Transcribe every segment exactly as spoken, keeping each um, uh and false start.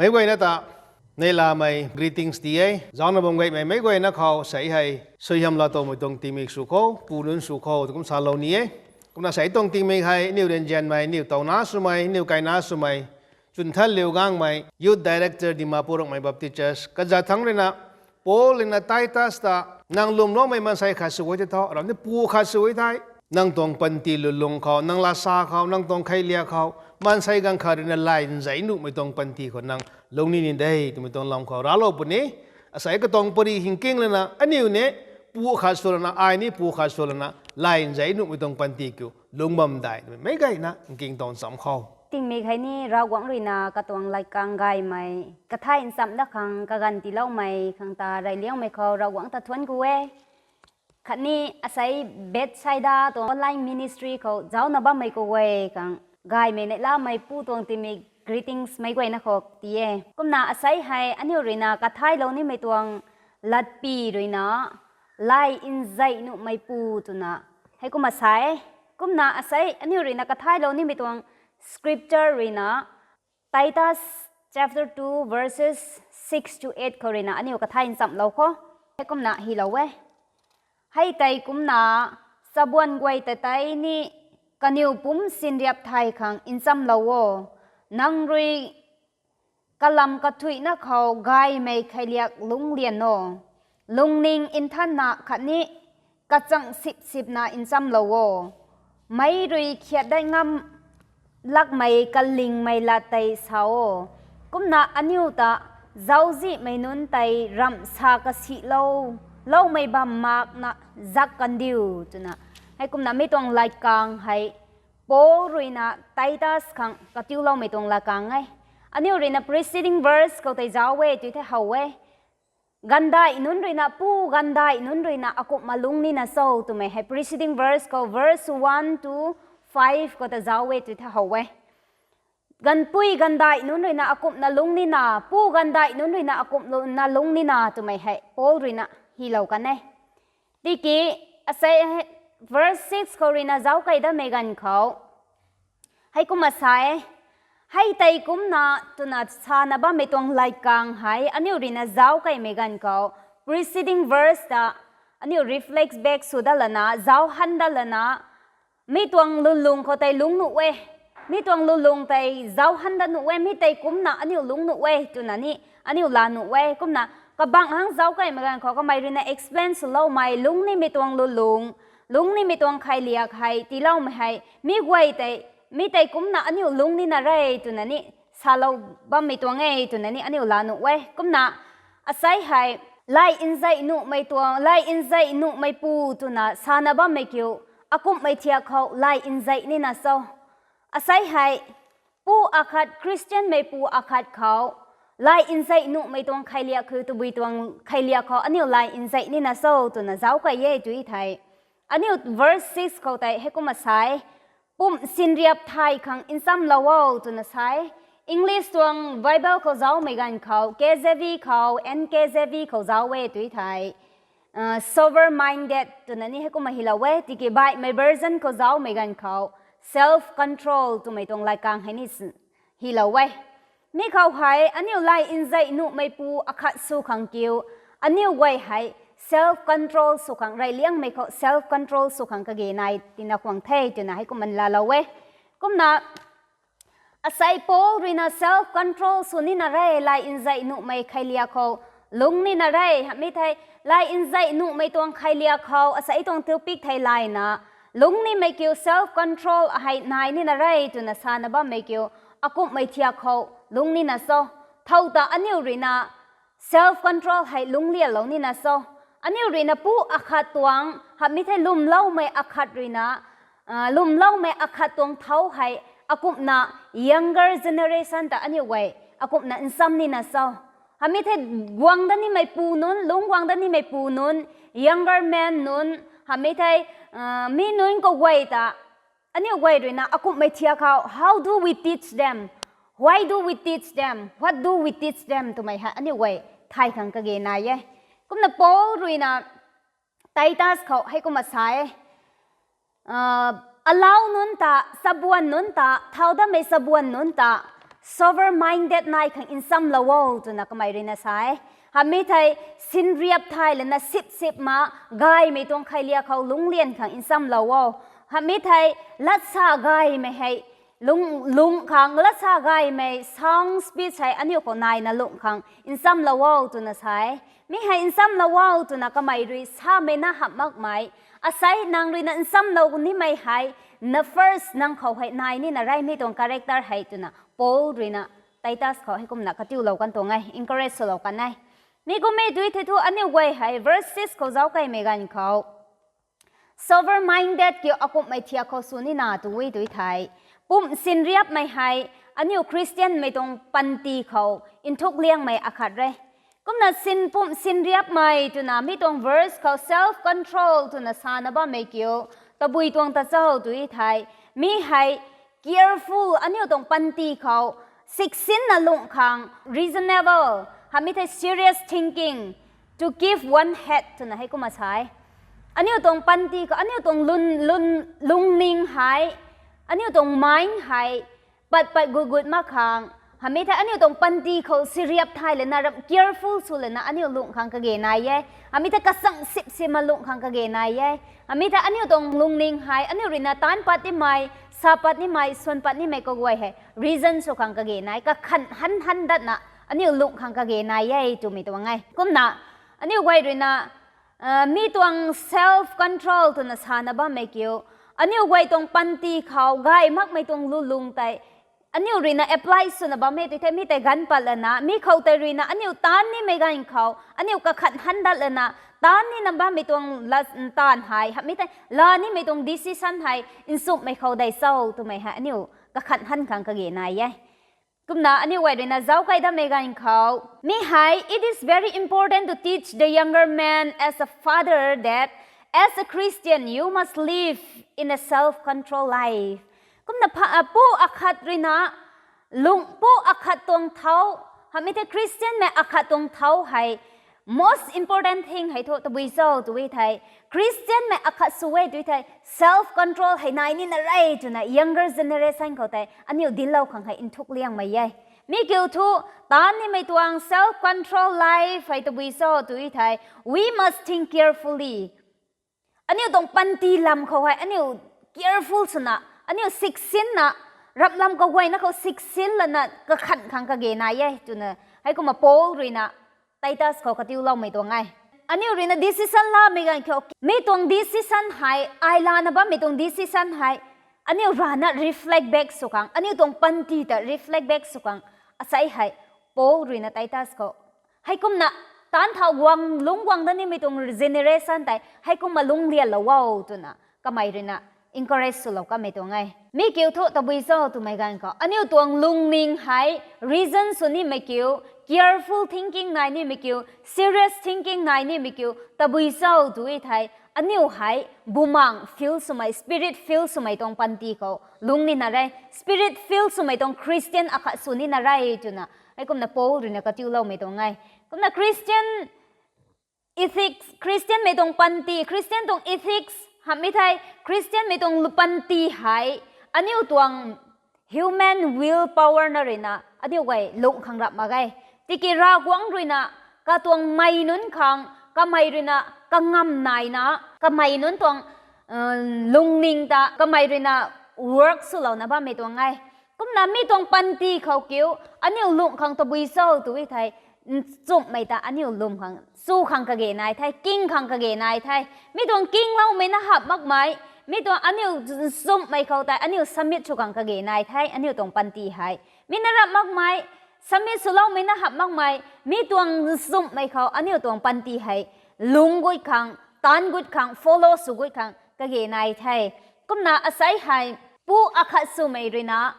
Meic guayna ta neihlamei greetings ti e. Zaucna bam gaymei meic guayna khou sei hei suaihiam laa tuangmei tuang tingmik sw kho, pu nunc sw kho tw kum salou ni e. Kumna sei tuang tingmik hei aniu rianzianmei, aniu tauna swmei, aniu kaina swmei, Chunthanliu Gangmei, Youth Director, Dimapur Rongmei Baptist Church, kazat thangc ruina Paul ruina Titus ta, nang lwmloumei maansei khat sw e the tho, aram ni pu khat sw e the, nang tuang panty lwnlung khou, nang lasa khou, nang tuang kheiliak khou maansei ganv khat ruina lay nzei nuhmei tuang panty khou nang lungc ni ni de twmei tuang lam khou raclou puni. Asei katuang pary hingking lana aniu ni pu khat sw lana, ai ni pu khat sw lana lay nzei nuhmei tuang panty kiu lungc bam dai twmei meic guayna nking tuang nchamc khou, tingmik hei ni Ravguangc ruina katuang latkaeng gaymei kathay nchamc dat khang kaganv tiiloumei khang ta reyliangmei khou Ravguangc ta thuanc ku e. Khatni asei Bethsaida tuang online ministry khou zaucna bammei khou e khang gaymei neihlamei pu tuang tingmik greetings meic guayna khou ti e. Kumna asei hei aniu ruina kathaylou nimei tuang latpy ruina lay nzei nuhmei pu twna heikumna sa e. Kumna asei aniu ruina kathaylou nimei tuang scripture ruina Titus chapter two verses six to eight khou ruina aniu kathay nchamlou kho. Heikumna hylou e. Hei tei kumna, chabuan guay ta tei ni kaniw pumc sinriap thay khang nchamlou o. Nang rui kalam kathuicna khou gaymei kheiliak lungclian o. Lungning nthanna khatni kachang sipsipna nchamlou o. Meic rui khiat dat ngam lakmei kalingmei lat tei sa o. Kumna aniu ta zauczihmei nunc tei ramh sa kasihlou loumei bam makna zak kan diu twna heikumna mi tuang latkaeng hei Paul ruina Titus khang katiuloumei tuang latkaeng e. Aniu ruina preceding verse khou tei zauc e tw the how e. Ganvdaih nunc ruina, pu ganvdaih nunc ruina akumhna lungc nina cho twmei hei preceding verse khou, verse one to five khou ta zauc e tw the how e. Ganvpui ganvdaih nunc ruina akumhna lungc nina, pu ganvdaih nunc ruina akumhna lungc nina twmei hei Paul ruina hylou kan e. Tiki asei verse six khou ruina zauc key datmei ganv khou heikumna sa e. Hei tei kumna twna sana bammei tuang latkaeng hei aniu ruina zauc keymei ganv khou preceding verse ta aniu reflect back sw dat lana, zauc han dat lana, mi tuang lwnlung khou tei lungc nuh e, mi tuang lwnlung tei zauc han dat nuh e, mi tei kumna aniu lungc nuh e twna ni aniu laa nuh e. Kumna kabangc hang zauc keymei ganv khou kamei ruina explain swloumei lungc nimei tuang lwnlung, lungc nimei tuang kheiliak hei tiiloumei hei mi guay tei, mi tei kumcna aniu lungc nina re twna ni salou bammei tuang e twna ni aniu laa nuh e. Kumna asei hei lay nzei nuhmei tuang, lay nzei nuhmei pu twna sana bammei kiu, akumhmei thiak khou lay nzei nina cho? Asei hei pu akhat, Khristianmei pu akhat khou lay nzei nuhmei tuang kheiliak khou, tabui tuang kheiliak khou aniu lay nzei nina cho twna zauc key e tw thei, aniu verse six khou tei heikumna sa e, pumc sinriap thay khang nchamlou o twna sa e. English tuang Bible khou zaucmei ganv khou, K J V khou, N K J V khou zauc e tw thei, sober minded twna ni heikumna hylou e. Tiki baihmei version khou zaucmei ganv khou self control twmei tuang latkaeng hei ni hylou e. Mi khou hei aniu lay nzei nuhmei pu akhat sw khang kiu, aniu guay hei self control sw khang, reyliangmei khou self control sw khang kage nai tina khwang the twna heikumna laalou e. Kumna asei Paul ruina self control sw nina re, lay nzei nuhmei kheiliak khou lungc nina re hamei thei, lay nzei nuhmei tuang kheiliak khou asei tuang topic thei layna lungc nimei kiu self control hei nai nina re twna sana bammei kiu, akumhmei thiak khou lungc nina cho? Thow ta aniu ruina self control hei lungc lialou nina cho? Aniu ruina pu akhat tuang hamei thei lwmloumei akhat ruina, lwmloumei akhat tuang thau hei akumhna younger generation ta aniu guay akumhna ncham nina cho? Hamei thei guang dat nimei pu nunc, lungc guang dat nimei pu nunc, younger men nunc, hamei thei mi nunc kaguay ta aniu guay ruina akumhmei thiak khou, how do we teach them? Why do we teach them? What do we teach them? Twmei hei aniu guay thay khang kage nai e. Kumna Paul ruina Titus khou heikumna sa e, alau nunc ta, chabuan nunc ta, thau datmei chabuan nunc ta, Sober minded nai khang nsamlou o twna kamei ruina sa e. Hamhmei thei sinriap thay lana sip sip ma gaymei tuang khailiak khou lunglian khang nsamlou o. Hamhmei thei latsa gaymei hei lung, lung khang latsa gaymei sound speech hei aniu khou naina lung khang nsamlou o twna sa e. Mi hei nsamlou o twna kamei rui samei na hamh makmei. Asei nang ruina nsamlou nimei hei na first nang khou hei nai nina rei mi tuang character hei twna Paul ruina Titus khou heikumna katiulou kan tuang e, encourage swlou kan e. Mi kum e tui thei thu aniu guay hei verse six khou zauc kaimei ganv khou sober minded kiu akumhmei thiak khou sw nina tu e tui thei, pumh sinriapmei hei aniu Christianmei tuang panty khou nthuk liangmei akhat re. Kumna sin pumh sinriapmei twna mi tuang verse khou self control twna sana bammei kiu tabui tuang ta cho tui thei, mi hei careful aniu tuang panty khou siksinna lung khang, reasonable, hamhmei thei serious thinking, to keep one's head twna heikumna sa e. Aniu tuang panty khou aniu tuang lun, lun, lungning hei, aniu tuang mind hei pat pat gut gut mak khang, hamhmei thei aniu tuang panty khou sinriap thay lana ram careful sw lana aniu lung khang kage nai e. Hamhmei thei kasang sip sip ma lung khang kage nai e. Hamhmei thei aniu tuang lungning hei aniu ruina taanc pat nimei, sa pat nimei, swan pat nimei kaguay hei reason sw khang kage nai, kakhan han han datna aniu lung khang kage nai e twmei tuang e. Kumna aniu guay ruina mi tuang self control twna sana bammei kiu, aniu guay tuang panty khou gay makmei tuang lulung tei aniu ruina apply swna bam e tui thei, mi tei ganv pat lana mi khou tei ruina aniu taanc nimei ganv khou aniu kakhan han dat lana taanc nina bammei tuang la, taanv hei, hamhmei thei la nimei tuang decision hei nchumhmei khou dei cho twmei hei aniu kakhan han khang kage nai e. Kumna aniu guay ruina zauc kai dammei ganv khou, mi hei, it is very important to teach the younger man as a father that as a Christian you must live in a self control life. Kumna pha, pu akhat ruina lung, pu akhat tuang thau, hamhmei thei Christianmei akhat tuang thau hei most important thing hei thu tabui cho tui thei, Christianmei akhat sw e tui thei self control hei nai nina rei twna younger generation khou tei aniu dinclou khang hei nthuk liangmei e. Mi kiu thu taanc nimei tuang self control life hei tabui cho tui thei, we must think carefully. Aniu tuang panty lam khou hei aniu careful swna, aniu siksinna, rap lam kaguayna khou siksin lana kakhan khang kage nai e twna heikumna Paul ruina Titus khou katiuloumei tuang e. Aniu ruina decision lamei ganv khou mi tuang decision hei, ai lana bammei tuang decision hei aniu rana reflect back sw khang, aniu tuang panty ta reflect back sw khang, asei hei Paul ruina Titus khou heikumna taanc thau guang, lungc guang dat nimei tuang generation tei heikumna lungclianlou o twna kamei ruina encourage swlou kamei tuang e. Mi kiu thu tabui cho twmei ganv khou aniu tuang lungning hei reason sw nimei kiu, careful thinking nai nimei kiu, serious thinking nai nimei kiu tabui cho tui thei, aniu hei bumaeng fill swmei, spirit fill swmei tuang panty khou lungc nina rei, spirit fill swmei tuang Christian akhat sw nina rei twna heikumna Paul ruina katiuloumei tuang e. Kumna Christian ethics, Christianmei tuang panty, Christian tuang ethics, hamhmei thei Christianmei tuang lu panty hei aniu tuang human will power na ruina aniu guay lung khang rap mak ge. Tiki Ravguangc ruina katuang mei nunc khang, kamei ruina kangam naina, kamei nunc tuang lungning ta kamei ruina work swlouna bammei tuang e. Kumna mi tuang panty khou kiu aniu lung khang tabui cho tui thei, nchumhmei ta aniu lung khang, chu khang kage nai the, king khang kage nai the. Mi tuang kingloumei na hap makmei, mi tuang aniu nchumhmei khou tei aniu submit sw khang kage nai the, aniu tuang panty hei. Mi na rap makmei, submit swloumei na hap makmei, mi tuang nchumhmei khou aniu tuang panty hei lungc gut khang, taanc gut khang, follow sw gut khang kage nai the. Kumna asei hei pu akhat swmei ruina,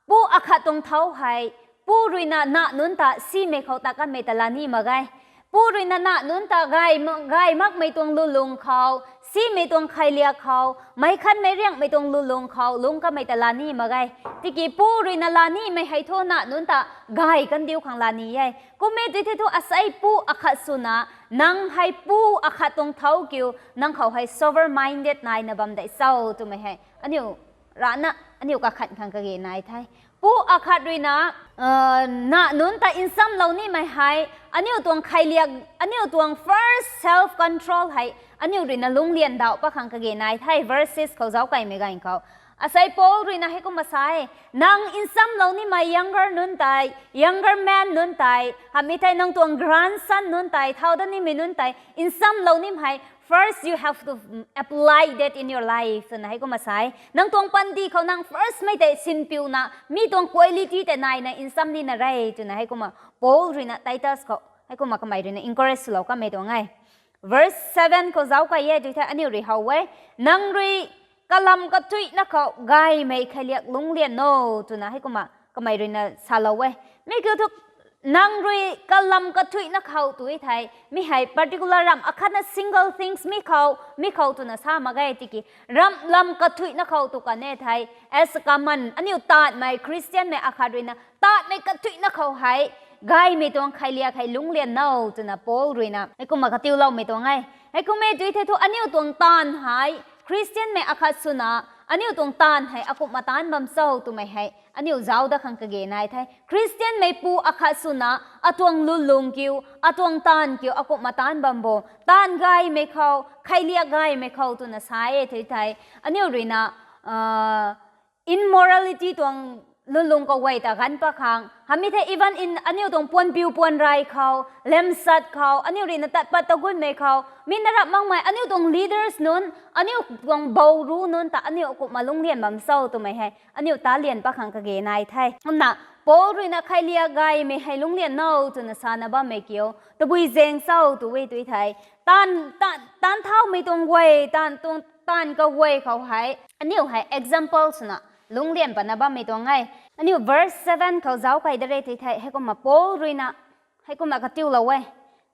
pu akhat tuang thau hei, pu ruina na nunc ta simei khou ta kanmei ta laa ni mak ge. Pu ruina na nunc ta gay, gay makmei tuang lulung khou, simei tuang khailiak khou, meic khatmei riangmei tuang lulung khou lungc kanmei ta laa ni mak ge. Tiki pu ruina laa nimei hei thu na nunc ta gay kandiu khang laa ni e. Kum e tui thei thu asei pu akhat swna, nang hei pu akhat tuang thau kiu nang khou hei sober minded naina bam dei cho twmei hei aniu rana aniu kakhan khang kage nai the. Pu akhat ruina, na nunc ta nsamlou nimei hei, aniu tuang khailiak, aniu tuang first self control hei aniu ruina lunglian dauh pat khang kage nai the, verse six khou zauc kaimei ganv khou. Asei Paul ruina heikumna sa e, nang nsamlou nimei younger nunc tei, younger man nunc tei, hamhmei thei nang tuang grandson nunc tei, thau dat nimei nunc tei nsamlou nimei hei, first you have to apply that in your life twna heikumna sa e. Nang tuang panty khou nang first mei tei sinpiuna, mi tuang quality tei naina nsam nina re twna heikumna Paul ruina Titus khou heikumna kamei ruina encourage swlou kamei tuang e. Verse seven khou zauc kai e tu thei aniu rui how e, nang rui kalam kathuina khou gaymei khailiak lunglian o twna heikumna kamei ruina salou e. Mi kiu thu nang rui kalam kathuina khou tu thei, mi hei particular ramh akhatna single things mi khou, mi khou twna sa mak ge tiki, ramh lam kathuina khou tu kan e thei, as a common, aniu taanvmei Christianmei akhat ruina, taanvmei kathuina khou hei, gaymei tuang khailiak hei lunglian o twna Paul ruina heikumna katiuloumei tuang e. Heikum e tu thei thu aniu tuang taanv hei, Christianmei akhat swna, aniu tuang taanv hei akumhna taanc bam cho twmei hei aniu zauc dat khang kage nai the. Christianmei pu akhat swna, atuang lulung kiu, atuang taanv kiu akumhna taanc bam bo, taanv gaymei khou, khailiak gaymei khou twna sa e tu thei, aniu ruina immorality tuang lulung kaguay ta ganv pat khang, hamhmei thei even in aniu tuang puanpiu puanrey khou, lemsat khou, aniu ruina tat pat tagunmei khou, mi na rap makmei aniu tuang leaders nunc, aniu tuang bou ru nunc ta aniu akumhna lunglian bam cho twmei hei aniu ta lian pat khang kage nai the. Kumna Paul ruina khailiak gaymei hei lunglian o twna sana bammei kiu tabui zaeng cho tu e tu thei, taanv, taanv, taanv thaumei tuang guay, taanv tuang, taanv kaguay khou hei aniu hei example swna lunglian patna bammei tuang e. Aniu verse seven khou zauc kai dat re tu thei heikumna Paul ruina heikumna katiulou e.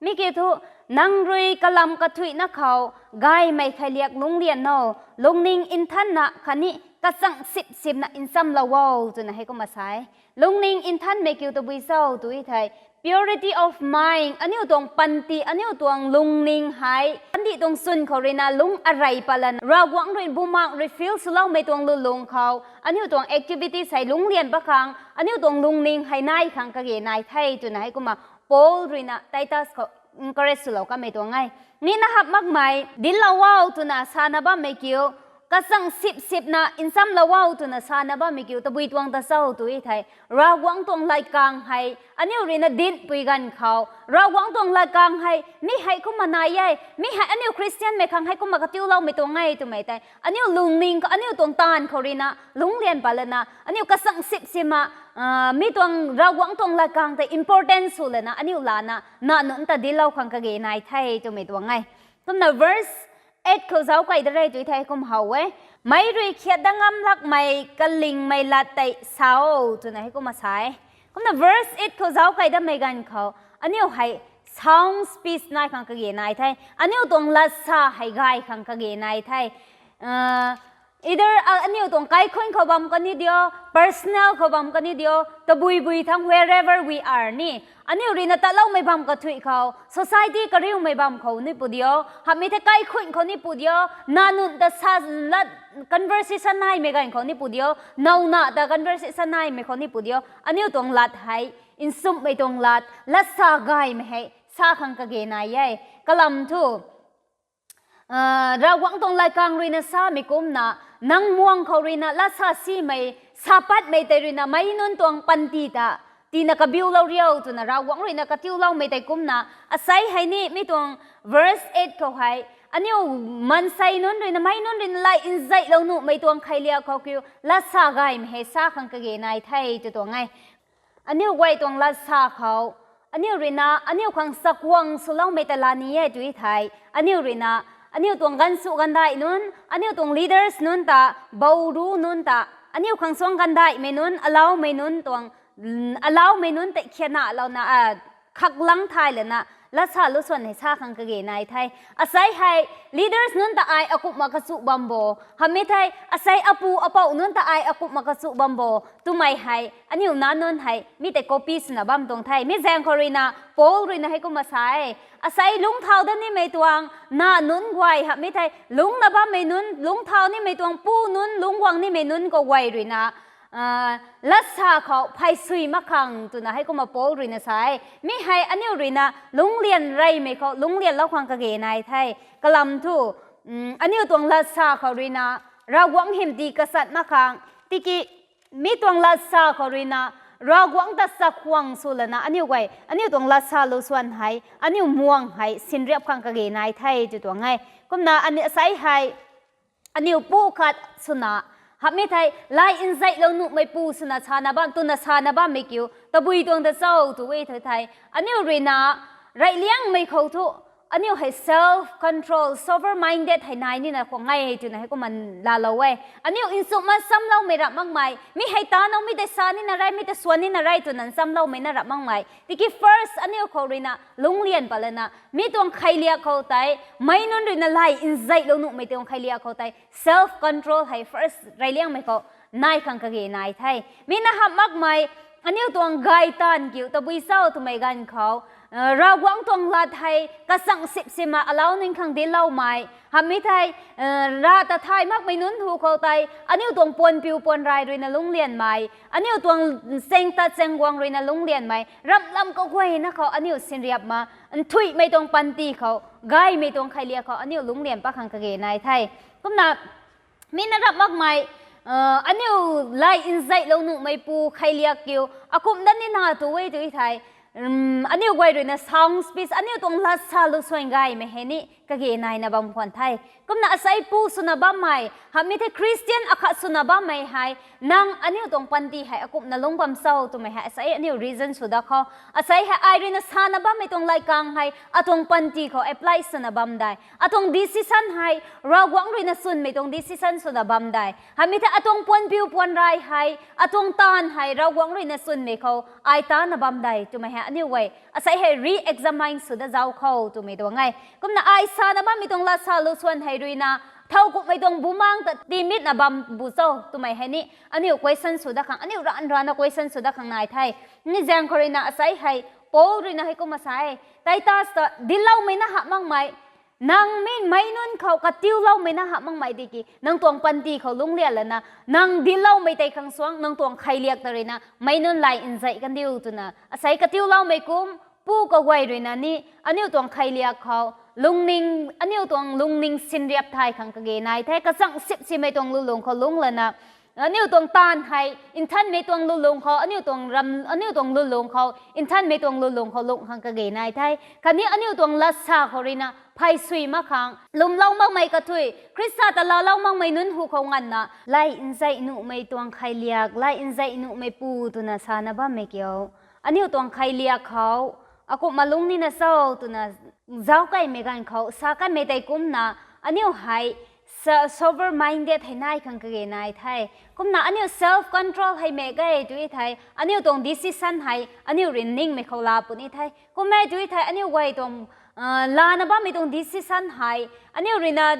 Mi kiu thu, nang rui kalam kathuina khou gaymei khailiak lunglian o, lungning nthanna khatni kachang sipsipna nsamlou o twna heikumna sa e. Lungning nthanmei kiu tabui cho tu thei, purity of mind, aniu tuang panty, aniu tuang lungning hei, panty tuang swn khou ruina lung arey pat lana, Ravguangc rui bumaengh rui fill swloumei tuang lulung khou aniu tuang activities hei lunglian pat khang, aniu tuang lungning hei nai khang kage nai the twna heikumna Paul ruina Titus khou encourage swlou kamei tuang e. Mi na hap makmei dinclou o twna sana bammei kiu, kachang sipsipna nsamlou o twna sana bammei kiu tabui tuang ta cho tu thei, Ravguangc tuang latkaeng hei aniu ruina dinc pui ganv khou, Ravguangc tuang latkaeng hei mi hei kumna nai e, mi hei aniu Christianmei khang heikumna katiuloumei tuang e twmei tei aniu lungning khou, aniu tuang taanv khou ruina lunglian pat lana, aniu kachang sipsipna, mi tuang Ravguangc tuang latkaeng tei importance sw lana aniu lana, na nunc ta dinclou khang kage nai the twmei tuang e. Kumna verse eight khou zauc kai dat re tu thei kum how e, meic rui khiat dat ngam lakmei kalingmei lat tei sa o twna heikumna sa e. Kumna verse eight khou zauc kai datmei ganv khou, aniu hei sound speech nai khang kage nai the, aniu tuang lat sa hei gay khang kage nai the. Either aniu tuang kaikhunc khou bam kani dio, personal khou bam kani dio, tabui bui thangc wherever we are ni, aniu ruina tatloumei bam kathuic khou, society kariumei bam khou ni pu dio, hamhmei thei kaikhunc khou ni pu dio, na nunc ta sa lat conversation naimei ganv khou ni pu dio, nowna ta conversation naimei khou ni pu dio, aniu tuang lat hei, nsumhmei tuang lat, lat sa gaymei hei sa khang kage nai e. Kalam thu, Ravguangc tuang latkaeng ruina samei kumna, nang muang khou ruina lat sa simei, sa patmei tei ruina meic nunc tuang panty ta tiina kabiulou riu twna Ravguangc ruina katiuloumei tei kumna, asei hei ni mi tuang verse eight khou hei, aniu maansei nunc ruina, meic nunc ruina lay nzeihlou nuhmei tuang khailiak khou kiu lat sa gaymei hei sa khang kage nai the tw tuang e. Aniu guay tuang lat sa khou, aniu ruina aniu khang chakhwang swloumei ta la ni e tu thei, aniu ruina, aniu tuang ganvsu ganvdaih nunc, aniu tuang leaders nunc ta, bou ru nunc ta, aniu khang suang ganvdaihmei nunc, alaumei nunc tuang, alaumei nunc tei khianalouna, khaklang thay lana, lat sa lu swan hei sa khang kage nai the. Asei hei, leaders nunc ta ai akumhna kachu bam bo, hamhmei thei asei apu apouh nunc ta ai akumhna kachu bam bo twmei hei aniu na nunc hei mi tei copy swna bam tuang the. Mi zaeng khou ruina Paul ruina heikumna sa e, asei lungcthau dat nimei tuang na nunc guay, hamhmei thei lungcna bammei nunc, lungcthau nimei tuang pu nunc, lungcguang nimei nunc kaguay ruina, latsa khou phay sui mak khang twna heikumna Paul ruina sa e. Mi hei aniu ruina lungclian reymei khou lungclianlou khang kage nai the. Kalam thu, aniu tuang latsa khou ruina Ravguangc hymti kachat mak khang, tiki mi tuang latsa khou ruina Ravguangc ta chakhwang sw lana aniu guay, aniu tuang latsa lu swan hei, aniu muang hei sinriap khang kage nai the tw tuang e. Kumna asei hei aniu pu khat swna, hamhmei thei lai nzeilou nuhmei pu swna sana bam, twna sana bammei kiu tabui tuang ta cho tw e tw thei, aniu ruina reyliangmei khou thu aniu hei self control, sober minded hei nai nina khwan e twna heikumna laalou e. Aniu nchumhna nchamloumei rap makmei, mi hei ta now, mi tei sa nina rey, mi tei swan nina rey twna nchamloumei na rap makmei, tiki first aniu khou ruina lungclian pat lana mi tuang kheiliak khou tei, meic nunc ruina lai nzeilou nuhmei tuang kheiliak khou tei self control hei first reyliangmei khou nai khang kage nai the. Mi na hamh makmei, aniu tuang gay taanv kiu tabui cho twmei ganv khou, Ravguangc tuang lat hei kachang sip sima alau ning khang dincloumei, hamhmei thei, rav ta thay makmei nunc hu khou tei aniu tuang puanpiu puanray ruina lungclianmei, aniu tuang chaeng tat chaeng guang ruina lungclianmei, ramh lam kaguayna khou aniu sinriapna nthuihmei tuang panty khou, gaymei tuang kheiliak khou aniu lungclian pat khang kage nai the. Kumna mi na rap makmei, aniu lai nzeilou nuhmei pu kheiliak kiu akumh dat nina tw e tw thei, aniu guay ruina sound speech, aniu tuang latsa lu swan gaymei hei ni kage naina bam khwan the. Kumna asei pu swna bammei, hamhmei thei Christian akhat swna bammei hei, nang aniu tuang panty hei akumhna lungc bam cho twmei hei asei aniu reason sw dat khou, asei hei ai ruina sana bammei tuang latkaeng hei atuang panty khou apply swna bam de, atuang decision hei Ravguangc ruina chwnmei tuang decision swna bam de, hamhmei thei atuang puanpiu puanray hei, atuang taanv hei Ravguangc ruina chwnmei khou ai tana bam de twmei hei aniu guay asei hei re-examine sw dat zauc khou twmei tuang e. Kumna ai sana bammei tuang latsa lu swan hei ruina thowkumhmei tuang bumaengc ta tiimitna bam bu cho twmei hei ni aniu question sw dat khang, aniu ranv rana question sw dat khang nai the. Mi zaeng khou ruina asei hei Paul ruina heikumna sa e, Titus ta dincloumei na hamh makmei, nang mi meic nunc khou katiuloumei na hamh makmei tiki nang tuang panty khou lungclian lana nang dincloumei tei khang suang nang tuang kheiliak ta ruina meic nunc lai nzei kandiu twna asei katiuloumei kum, pu kaguay ruina ni aniu tuang kheiliak khou lungning, aniu tuang lungning sinriap thay khang kage nai the. Kachang sip simei tuang lulung khou lungc lana aniu tuang taanv hei nthanmei tuang lulung khou, aniu tuang ram, aniu tuang lulung khou nthanmei tuang lulung khou lungc khang kage nai the. Khatni aniu tuang latsa khou ruina phay sui mak khang, lwmlou makmei kathui, Khrista ta laalou makmei nunc hu khou nganvna lai nzei nuhmei tuang kheiliak, lai nzei nuhmei pu twna sana bammei kiu, aniu tuang kheiliak khou akumhna lungc nina cho twna zauc kaimei ganv khou sa kanmei tei kumna, aniu hei sober minded hei nai khang kage nai the. Kumna aniu self control hei mei ge tw thei aniu tuang decision hei aniu ruina ningmei khou laa puni the. Kum e tw thei aniu guay tuang lana bammei tuang decision hei, aniu ruina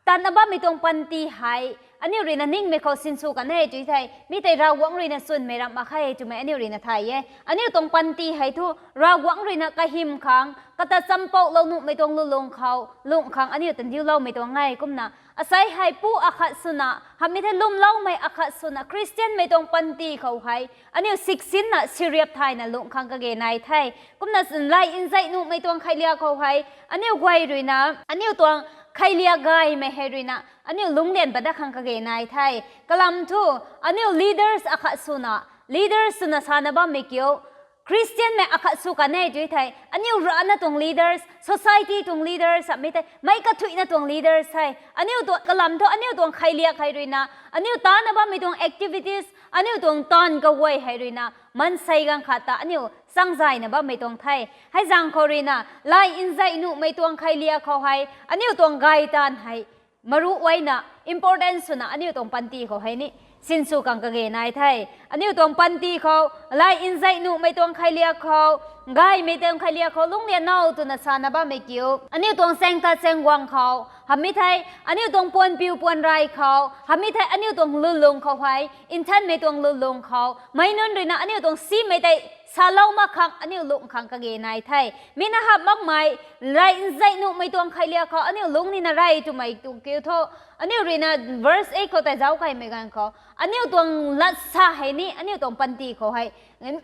tatna bammei tuang panty hei aniu ruina ningmei khou sinsw kan e tw thei, mi tei Ravguangc ruina chwnmei ramh mak khe twmei aniu ruina thay e. Aniu tuang panty hei thu Ravguangc ruina kahym khang, kata champoulou nuhmei tuang lulung khou lungc khang aniu tandiuloumei tuang e. Kumna asei hei pu akhat swna, hamhmei thei lwmloumei akhat swna Khristianmei tuang panty khou hei aniu siksinna siriap thayna lungc khang kage nai the. Kumna lai nzei nuhmei tuang kheiliak khou hei aniu guay ruina, aniu tuang kheiliak gaymei hei ruina aniu lungclian pat dat khang kage nai the. Kalam thu, aniu leaders akhat swna, leaders swna sana bammei kiu, Khristianmei akhat sw kan e tw thei aniu rana tuang leaders, society tuang leaders, hamhmei thei meic kathuicna tuang leaders hei aniu tuang kalam thu aniu tuang kheiliak hei ruina, aniu tana bammei tuang activities, aniu tuang taanv kaguay hei ruina maansei ganv khat ta aniu changzayna bammei tuang the. Hei zaeng khou ruina lai nzei nuhmei tuang kheiliak khou hei aniu tuang gay taanv hei maruc guayna important swna aniu tuang panty khou hei ni sinsw khang kage nai the. Aniu tuang panty khou lai nzei nuhmei tuang kheiliak khou, gaymei tuang kheiliak khou lungclian now twna sana bammei kiu, aniu tuang chaeng tat chaeng guang khou, hamhmei thei aniu tuang puanpiu puanray khou, hamhmei thei aniu tuang lulung khou hei, nthanmei tuang lulung khou meic nunc ruina aniu tuang simei tei salou mak khang aniu lung khang kage nai the. Mi na hap makmei, rai nzei nuhmei tuang khailiak khou aniu lung nina rai twmei tu kiu tho. Aniu ruina verse eight khou tei zauc kaimei ganv khou, aniu tuang lat sa hei ni aniu tuang panty khou hei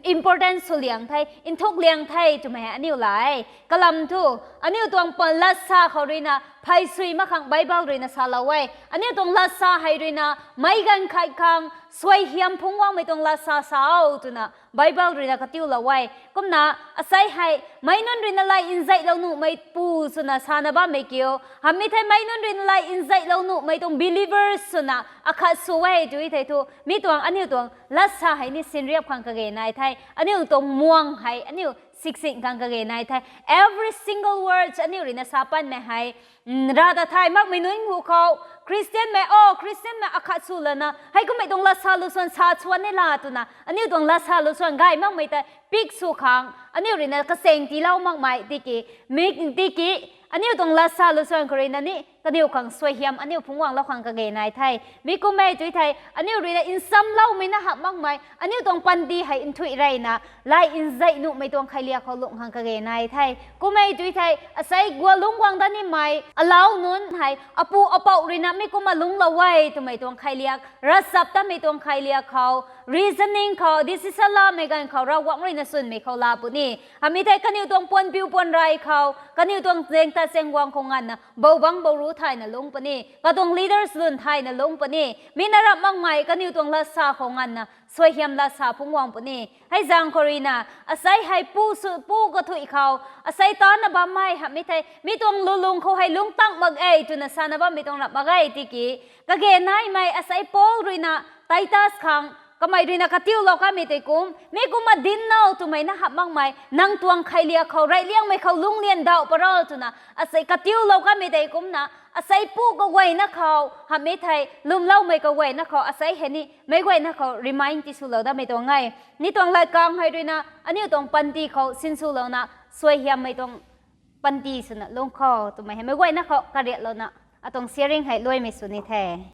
important sw liang the, nthuk liang the twmei hei aniu lai. Kalam thu, aniu tuang lat sa khou ruina phey sui mak khang Bible ruina salou e. Aniu tuang lat sa hei ruina meic ganv khat khang suaihiam phungc guangmei tuang lat sa sa o twna Bible ruina katiulou e. Kumna, asei hei meic nunc ruina lat nzeilou nuhmei pu swna sana bammei kiu, hamhmei thei meic nunc ruina lat nzeilou nuhmei tuang believers swna akhat sw e tu thei thu, mi tuang aniu tuang lat sa hei ni sinriap khang kage nai the. Aniu tuang muang hei aniu siksing khang kage nai the. Every single words aniu ruina sa panmei hei, ra ta thay makmei nunc hu khou, Christianmei, o, Christianmei akhat sw lana hei kummei tuang lat sa lu swan sa chuan ni la twna aniu tuang lat sa lu swan gay makmei tei pik sw khang aniu ruina kaseng tiilou makmei tiki, mi tiki, aniu tuang lat sa lu swan khou ruina ni kaniw khang suaihiam aniu phungc guanglou khang kage nai the. Mi kummei tu thei aniu ruina nsamloumei na hap makmei aniu tuang panty hei nthuih reyna lat nzei nuhmei tuang khailiak khou lung khang kage nai the. Kummei tu thei asei gualungc guang dat nimei alau nunc hei apu apouc ruina mi kumna lungclou e twmei tuang khailiak, ravchaptatmei tuang khailiak khou, reasoning khou, decision lamei ganv khou Ravguangc ruina swnmei khou la puni. Hamhmei thei kaniw tuang puanpiu puanrey khou, kaniw tuang zaeng tat zaeng guang khou nganvna boubangc bouruc thayna lungc puni, katuang leaders lun thayna lungc puni. Mi na rap makmei kaniw tuang lat sa khou nganvna suaihiam lat sa phungc guang puni. Hei zaeng khou ruina, asei hei pu sw, pu kathuih khou asei tana bammei hamhmei thei mi tuang lulung khou hei lungc tang mak e twna sana bammei tuang rap mak e tiki, kage naimei asei Paul ruina Titus khang kamei ruina katiulou kamei tei kum, mi kumna dinc now twmei na hap makmei nang tuang khailiak khou reyliangmei khou lungc lian dauh paro twna asei katiulou kamei tei kumna, asei pu kaguayna khou hamhmei thei lwmloumei kaguayna khou asei hei ni meic guayna khou remind tiswlou datmei tuang e. Mi tuang lat kang hei ruina aniu tuang panty khou sinswlouna suaihiammei tuang panty swna lungc khou twmei hei meic guayna khou kariatlouna atuang sharing hei luaimei sw ni the.